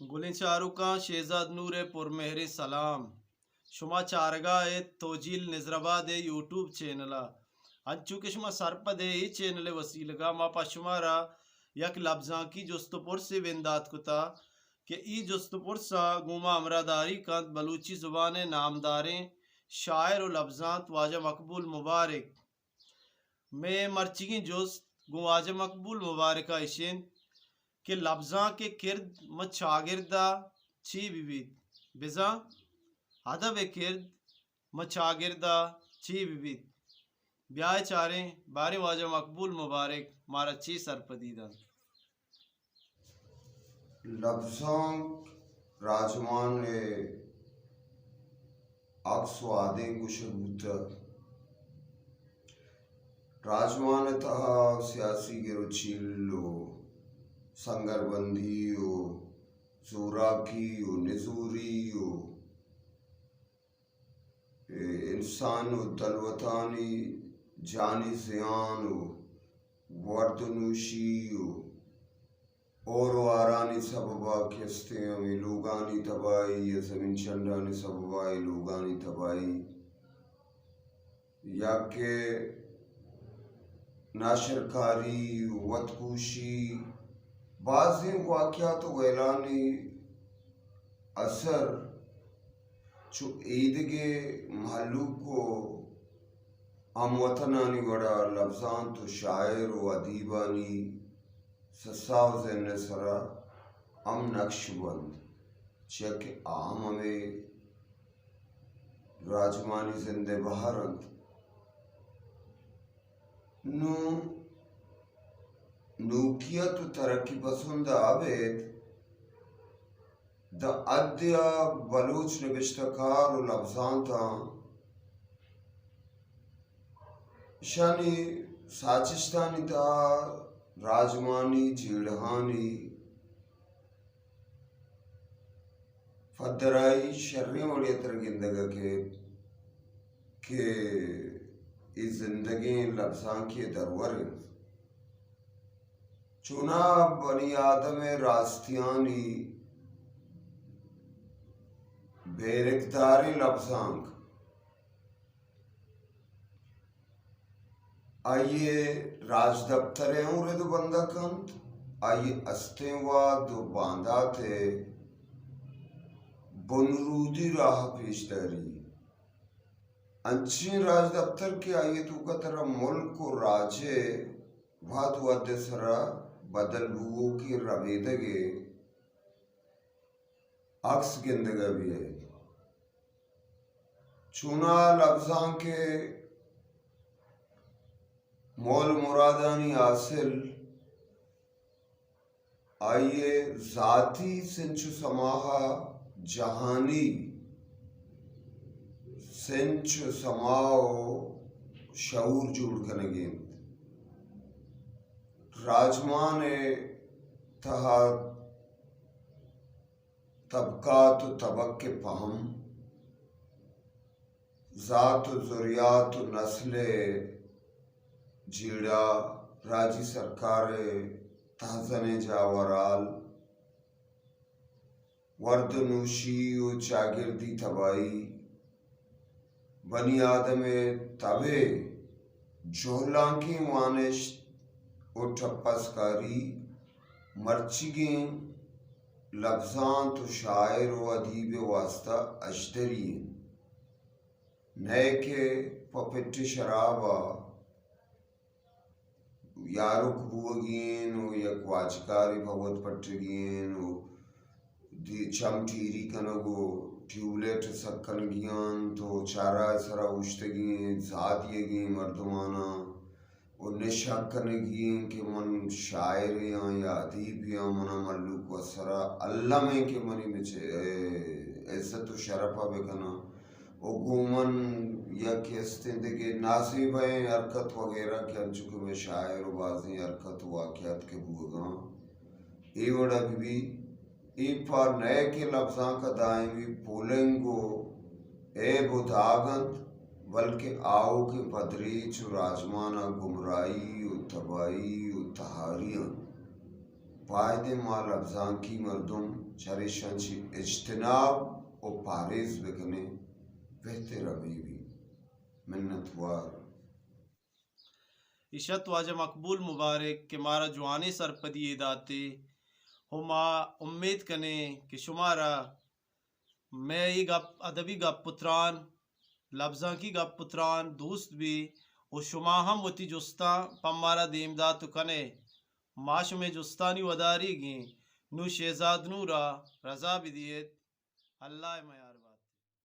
گلیں چاروکاں، شہزاد نور ءِ پرمہریں سلام۔ شما چارگا ات توجیل نظرآباد ءِ یوٹیوب چینل ءَ۔ انچو کہ شما سرپد ءِ اے چینل ءِ وسیلگ ءَ ما پہ شمارا یک لبزانکی جست ءُ پرسے بندات کتا کہ اے جست ءُ پرس ءَ گوں ما ہمراہداری کنت بلوچی زبان ءِ نامداریں شاعر ءُ لبزانت واجہ مقبول مبارک۔ مئے مرچیگیں جست گوں واجہ مقبول مبارک ءَ اش انت کہ لبزانک ءِ کرد ماں چاگرد ءَ چے بہ بیت؟ بزاں ادب ءِ کرد ماں چاگرد ءَ چے بہ بیت؟ بیائے چاریں، باریں واجہ مقبول مبارک مارا چے سرپدی دنت۔ لبزانک راجمان ءِ عکس ءُ آدینک گوشگ بوتگ۔ راجمان ءِ تہا سیاسی گر ءُ چیل ءُ سنگربندی ءُ زوراکی ءُ نزوری ءُ انسان ءُ دلوتانی جانی زیان ءُ ورد ءُ نوشی ءُ ہور ءُ ہارانی سبب ءَ کہ استیں ہمے لوگانی تباہی یا زمین چنڈانی سبب ءَ اے لوگانی تباہی یا کہ ناشرکاری، وتکوشی، بازیں واقعات ءُ ویلانی اثر چو ایدگہ مہلوک ءُ ہموطنانی وڑا لبزانت ءُ شاعر ءُ ادیبانی سسا ءُ ذہن ءِ سرا ہم نقش بنت، چیا کہ آ ہم ہمے راجمانی زند ءِ بہر انت۔ نوں نوکیت ءُ ترقی پسند ءَ ابید داں حدے ءَ بلوچ نبشتہ کار ءُ لبزانتاں اشانی ساچشتانی تہا راجمانی جیڑہانی پدرائی شریں وڑے ءَ ترا گندگ ءَ کیت کہ اے زندگیں لبزانکی ءِ درور انت۔ چوناہا بنی آدم ءِ راستیانی بیرکداریں لبزانک آئی ءِ راجدپتر ءَ اوں رد ءُ بندگ کنت، آئی ءِ استیں وہد ءُ باندات ءِ بنرودی راہ ءَ پیش داری۔ انچیں راجدپتر کہ آئی ءِ توکا ترا ملک ءُ راج ءِ وہد وہد ءِ سرا بدل بوؤکیں ربیدگ ءِ عکس گندگ ءَ بیئیت۔ چوناہا لبزانک ءِ مول مرادانی حاصل آئی ءِ ذاتی سنچ ءُ سماہ ءَ جہانی سنچ ءُ سماہ ءُ شعور جوڑ کنگی انت۔ راجمان ءِ تہا طبقات ءُ طبق ءِ پہم، ذات ءُ ذریات ءُ نسل ءِ جیڑہ، راجی سرکار ءِ تہزنیں جاورال، ورد ءُ نوشی ءُ چاگردی تباہی، بنی آدم ءِ تب ءِ جہلانکیں وانشت ءُ ٹپسکاری مرچیگیں لبزانت ءُ شاعر ءُ ادیب ءِ واستہ اژدری انت، نئیکہ پہ پٹ ءِ شراب ءَ یارک بوگی انت ءُ یک واجکارے پہ وت پٹگی انت ءُ دی-، چم ٹیری کنگ ءُ ٹیوب لائٹ سک کنگی انت ءُ چارہ ءِ سرا اوشتگی انت، زاہ دیگی انت مردماناں ءُ نشہ کنگی انت کہ من شاعرے آں یا ادیبے آں، منا مھلوک وسرا الم انت کہ منی بچ-، اے، عزت ءُ شرپ ءَ بکناں۔ ءُ گوں من یک استیں دگہ نازیبئیں حرکت وغیرہ کہ انچو کہ مئے شاعر ءُ بازیں حرکت ءُ واقعات کہ بوگاں، اے وڑا بہ بی، اے پہ نئیکہ لبزانک ءَ دائمی پولنگ ءُ عیب ءُ داگ انت، بلکیں آؤکیں پدریچ ءُ راجمان ءِ گمراہی ءُ تباہی ءُ تہاری انت۔ باید ایں ما لبزانکی مردم چریشاں چہ اجتناب و پاریز بکنیں، بہتر ہمے بی۔ منتوار۔ ایش ات واجہ مقبول مبارک کہ مارا جوانیں سرپدی یے داتے و ما امیت کنیں کہ شمارا مئے اے گپ، ادبی گپ و تران، لبزانکی گپ و تران دوست بی و شما ہم وتی جستاں پہ مارا دیم دات و کنے۔ ما شمئے جستانی وداریگیں۔ نوں شہزاد نورا رضا بدیت۔ اللہ ءِ